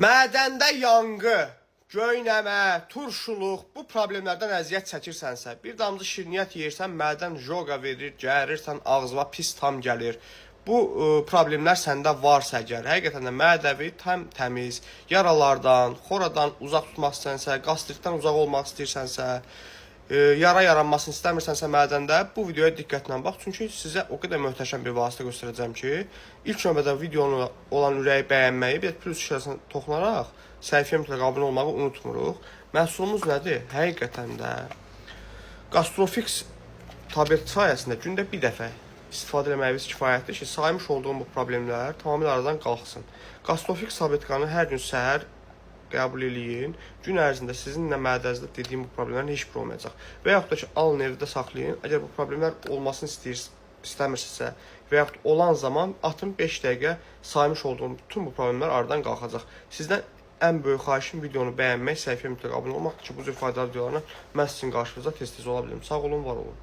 Mədəndə yanğı, göynəmə, turşuluq, bu problemlərdən əziyyət çəkirsənsə, bir damcı şirniyyat yeyirsən, mədən joqa verir, gərirsən, ağzına pis tam gəlir. Bu problemlər səndə varsa əgər, həqiqətən də mədəvi tam təmiz, yaralardan, xoradan uzaq tutmaq istəyirsənsə, qastritdən uzaq olmaq istəyirsənsə, yara yaranmasını istəmirsənsə mədəndə bu videoya diqqətlə bax. Çünki sizə o qədər möhtəşəm bir vasitə göstərəcəm ki, ilk növbədə videonu olan ürəyi bəyənməyi, bir də plus işarəsinə toxunaraq səhifəyə mütləq abunə olmağı unutmuruq. Məhsulumuz nədir? Həqiqətən də Gastrofix tablet sayəsində gündə bir dəfə istifadə eləməyiniz kifayətdir ki, saymış olduğum bu problemlər tamamilə aradan qalxsın. Gastrofix tabletkanı hər gün səhər qəbul eləyin. Gün ərzində sizinlə mədənizdə dediyim bu problemlərin heç biri olmayacaq. Və yaxud da ki, alın evdə saxlayın. Əgər bu problemlər olmasını istəmirsinizsə və yaxud olan zaman atın 5 dəqiqə saymış olduğum bütün bu problemlər aradan qalxacaq. Sizdən ən böyük xahişim videonu bəyənmək, səhifəyə mütləq abunə olmaqdır ki, bu cür faydalı videolarla mən sizin qarşınızda tez-tez ola bilim. Sağ olun, var olun.